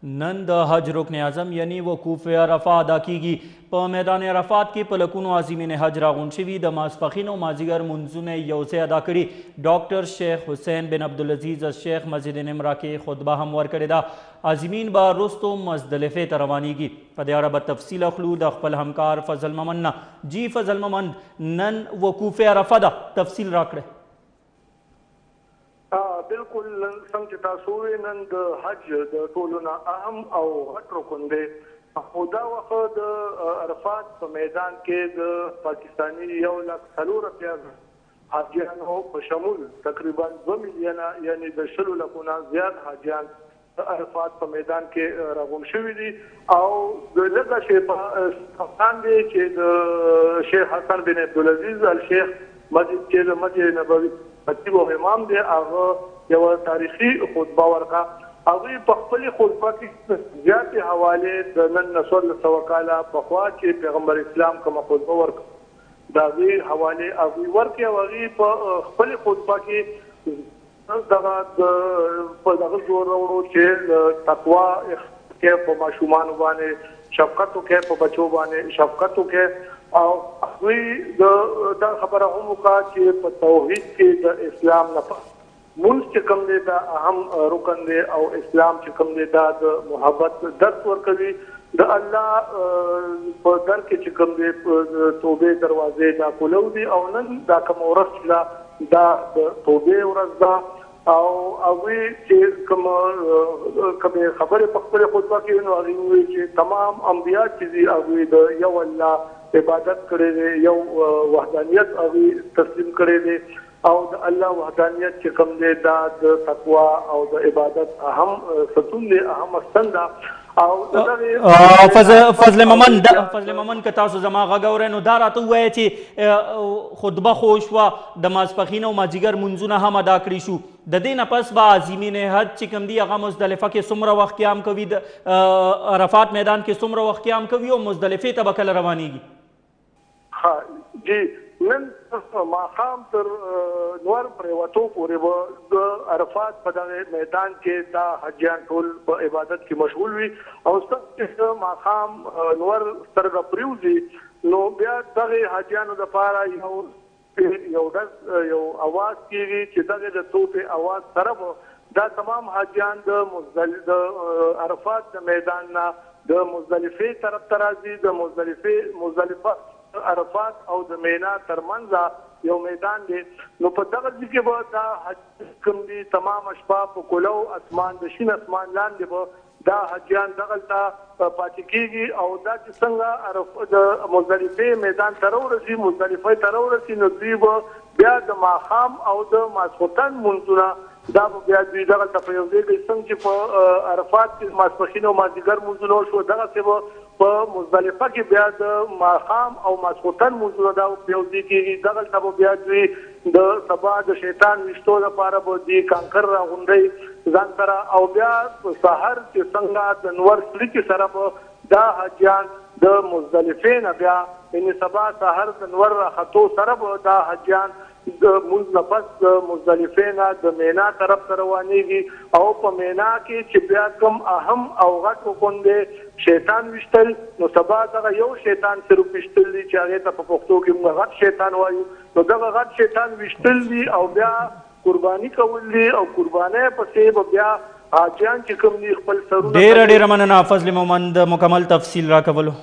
نن د حج رکن اعظم یعنی وقوف عرفه ادا کیږي. په میدان عرفات کې په لکونو عظیمین حج راغونډ شوي، د ماسپښین او مازیګر مونځونه یې یو ځای ادا کړي. ډاکټر شیخ حسین بن عبدالعزیز الشیخ مسجد نمره کې خطبه هم ورکړې ده. عظیمین به وروسته مزدلفې ته روانیږي. په دې اړه به تفصیل اخلو د خپل همکار فضل ممند نه. جی فضل ممند، نن وقوف عرفه ده، تفصیل راکړئ. بالکل، نن څنګه چې تاسو وویل، نن د حج د ټولو نه اهم او غټ رکن دی، خو دا وخت د عرفات په میدان کې د پاکستاني 1,84,000 حاجیانو په شمول تقریبا 2 میلیونه، یعنی د 20 لکو نه زیات حاجیان د عرفات په میدان کې راغونډ شوي دي. او د لږه شیبه وړاندې چې د شیخ حسن بن عبدالعزیز الشیخ مسجد چې د مسجد نبوي خطیب او امام دی، هغه یوه تاریخي خطبه ورکړه. هغوی په خپلې خطبه کې زیاتې حوالې د نن نه 1400 کاله پخوا چې پیغمبر اسلام کومه خطبه ورکړه، د هغې حوالې هغوی ورکړې. او هغوی په خپلې خطبه کې دغه د په دغه زور راوړو چې تقوا کې په ماشومانو باندې شفقت وکړي، په بچو باندې شفقت وکړي. او دوی د دا خبره هم وکړه چې په توحید کې د اسلام نه مونځ چې کوم دی، دا اهم رکن دی، او اسلام چې کوم دی، دا د محبت درس ورکوي. د الله په در کې چې کوم دی توبې دروازې دا کولو دي، او نن دا کوم ورځ چې دا د توبې ورځ ده. او هغوی چې کوم خبرې په خپل خطبه کې، نو هغوی وویل چې تمام انبیا چې دي، هغوی د یو الله عبادت کړی دی، یو وحدانیت هغوی تسلیم کړی دی، او د الله وحدانیت چې کوم دی، دا د تقوا او د عبادت اهم ستون دی، اهم ستن ده. او دغه فضل ممن، فضل ممن، که تاسو زما غږ اورئ نو دا راته ووایه چې خطبه خو شوه، د ماسپښین او مازدیګر مونځونه هم ادا کړی شو، د دې نه پس به عظیمین حج چې کوم دی، هغه مزدلفه کې څومره وخت قیام کوي؟ د عرفات میدان کې څومره وخت قیام کوي او مزدلفې ته به کله روانیږي؟ ها جی، نن ماښام تر نور پریوتو پورې به د عرفات په دغه میدان کې دا حجیان ټول په عبادت کې مشغول وي. او څنګه ماښام نور سترګه پریوځي، نو بیا دغه حجیانو لپاره یو ډز، یو اواز کیږي چې دغه د توپې اواز سره به دا تمام حاجیان د عرفات د میدان نه د مزدلفې طرف ته راځي. د مزدلفې، مزدلفه عرفات او د مینا ترمنځ یو میدان دی، نو په دغه ځای کې به دا حج کوم دي، تمام شپه په کولو اسمان، د شین اسمان لاندې به دا حجیان دغلته پاتې کیږي. او دا چې څنګه عرف د مزدلفې میدان ته راورسي، مزدلفې ته راورسي، نو دوی به بیا د ماښام او د ماسخوتن مونځونه دا به بیا دوی دغلته په یو ځای کې، څنګه چې په عرفات کې ماسپښین او مازدیګر مونځونه وشو، دغسې به په مزدلفه کې بیا د ماښام او ماسخوتن مونځونه دا په یو ځای کېږي. دغلته به بیا دوی د سبا د شیطان ویشتو لپاره به دوی کانکر راغونډوي ځان سره. او بیا سحر چې څنګه د نور څړیکې سره به دا حجیان د مزدلفې نه بیا، یعنی سبا سحر د نور راختو سره به دا حجیان د مونځ نه پس د مزدلفې نه د مینا طرف ته روانیږي. او په مینا کې چې بیا کوم اهم او غټ رکن دی، شیطان ویشتل، نو سبا دغه یو شیطان صرف ویشتل دي چې هغې ته په پښتو کې موږ غټ شیطان وایو، نو دغه غټ شیطان ویشتل دي او بیا قرباني کول دي، او قربانۍ پسې به بیا حاجیان چې کوم دي، خپل سرونه ډیره ډیره مننه فضل مومند، مکمل تفصیل راکولو.